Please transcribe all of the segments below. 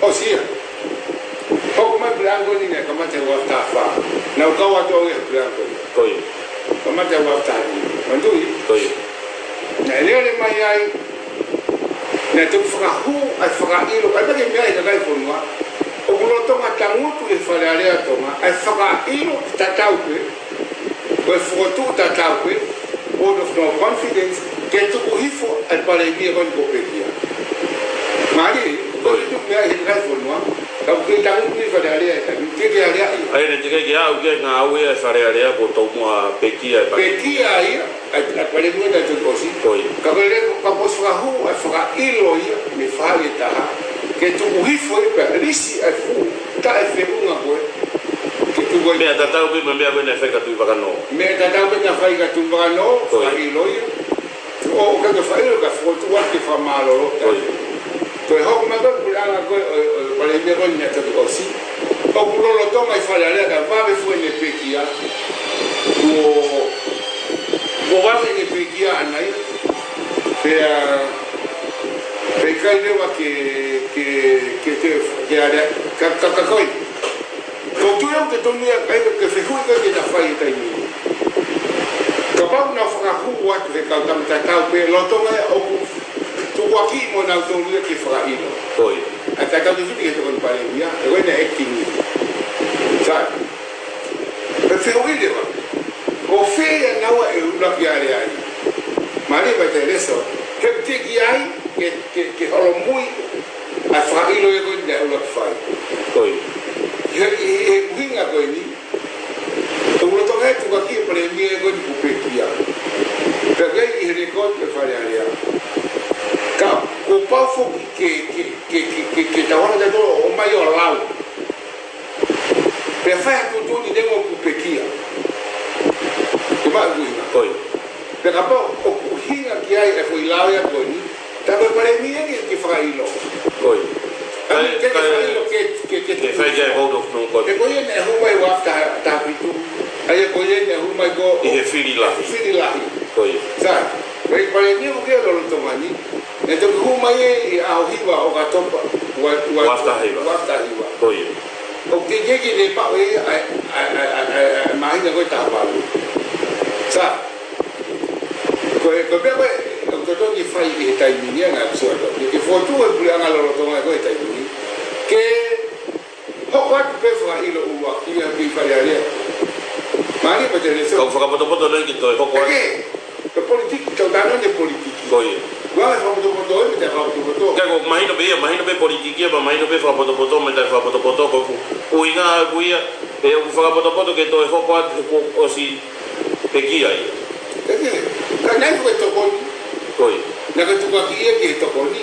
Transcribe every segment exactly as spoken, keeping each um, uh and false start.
ʻOsi ia. Hoko mai puleʻanga ko eni naʻe kamata he ua afe taha fā. Naʻa ku kau atu au ia he puleʻanga ko eni. Ko ia. Kamata he ua afe taha nima. Manatuʻi? Ko ia. Naʻe lele mai ai, naʻe toki fakahū ʻa e fakaʻilo, ʻa e meʻa ke meʻa ʻi he kakai fonua. ʻOku lolotonga tangutu ʻi he Fale Alea ʻo Tonga ʻa e fakaʻilo tatau pē, ko e fokotuʻu tatau pē, vote of no confidence, ke tuku hifo ʻa e palēmia ko eni ko Pekia. Mālie, ko e tuʻu meʻa ʻi he kakai fonua, ka ʻoku kei tangutu ʻi he Fale Alea ʻi he taimi, ke ke alea ia. ʻA ia, naʻe teʻeki ke aʻu ki ai e ngāue ʻa e Fale Alea kuo tomuʻa pekia e palēmia. Pekia ia, ʻa e, ʻa e palēmia naʻe toki ʻosi. Ko ia. Ka ko e lele, ka kuo ʻosi fakahū ʻa e fakaʻilo ia, mei he faʻahi ʻe taha. Ke tuku hifo ia pea lisi ʻa e fuʻu taʻefeʻunga ko ē. Ke tuku ai. Meʻa tatau pē mo e meʻa ko ē naʻe fai kia Tuʻivakanō. Meʻa tatau pē naʻe fai kia Tuʻivakanō, ko ia. Fakaʻilo ia. ʻO, ʻo ka ke fakaʻilo ka fokotuʻu atu ke fakamālōlō. Ko ia. Ko e hoko mai ko ē puleʻanga ko ē, ʻo, ʻo, palēmia ko eni naʻe toki ʻosi. ʻOku lolotonga ʻi Fale Alea ka vave foki ʻene pekia. Kuo, kuo vave ʻene pekia ʻaʻana ia. Pea, pea ʻikai leva ke, ke, ke te, ke alea, ka, ka, ka ko e. Ko e tui au ke tonu ia, ʻa ia ke fehuʻi ko ē ke ta fai he taimi ni. Kapau naʻa fakahū atu he kau tama tatau pē lolotonga ia ʻoku tukuakiʻi mo nautolu ia ke fakaʻilo. Ko ia. ʻA e tatau ki fiti ke tokoni palēmia, ʻe ko ena acting ia. Sai. Pea fehuʻi leva. Ko fē ia naua ʻe ʻuluaki alea ai. Mālie Vaitele Leso. He teʻeki ai, ke, ke, ke holomui ʻa e fakaʻilo ia ko eni naʻe ʻuluaki fai. Ko ia. He, he, he ʻuhinga ko eni, ʻoku lolotonga e tukuakiʻi e palēmia ko eni kuo pekia. Pea ʻoku ʻi he lēkooti ʻa e Fale Alea. Ka, kuo pau foki ke, ke, ke, ke, ke, ke tauhanga tautolu ʻo ʻomai ʻo lau. Pea fai ha tuʻutuʻuni neongo kuo pekia. Ke maʻu ʻuhinga. Ko ia. Pea kapau ʻoku ʻuhinga ki ai e foʻi lao ia ko eni, tā ko e palēmia eni ke fakaʻilo. Ko ia. ʻA ia, ke, ke fakaʻilo ke, ke, ke, ke fai ki ai e vote of no confidence. He ko ia naʻe hū mai ua afe taha fitu. ʻA ia ko ia naʻe hū mai ko ē ʻi he fili lahi. Fili lahi. Ko ia. Sai. Ko e palēmia ko ē lolotonga ni, naʻe toki hū mai ia ʻi he ʻaho hiva ʻo ʻOkatopa, ua, ua, ua afe taha hiva. Ua afe taha hiva. Ko ia. ʻOku teʻeki ke ne maʻu ʻe ia ʻa e, ʻa e, ʻa e, ʻa e, ʻa e, ʻa e māhina ko ē taha valu. Sai. Ko e, ko e meʻa ko ē, ʻoku totonu ke fai ʻi he taimi ni, ʻa e ngaahi sio atu. Ke, ke fokotuʻu e puleʻanga lolotonga ko ē he taimi ni. Ke hoko atu pē fakaʻilo ʻuluaki ia ki Fale Alea. Mālie Vaitele Leso. Kau fakapotopoto lelei ke toe hoko atu. Eke, ko e politiki, tau talanoa he politiki. Ko ia. Ua e fakapotopoto, ʻe mita fakapotopoto. Ka ko e mahino pē ia, mahino pē politiki ia, pea mahino pē fakapotopoto, mita fakapotopoto, ko e ʻuhinga ʻaʻaku ia, ʻe ʻoku fakapotopoto ke toe hoko atu he kuo ʻosi pekia ia. Eke, ka naʻe ʻi ai e tokoni. Ko ia. Naʻe tukuakiʻi ia ki he tokoni.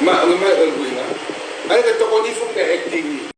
Ma, ma, ma, ʻe ʻuhinga. ʻA ia ko e tokoni foki naʻe acting ia.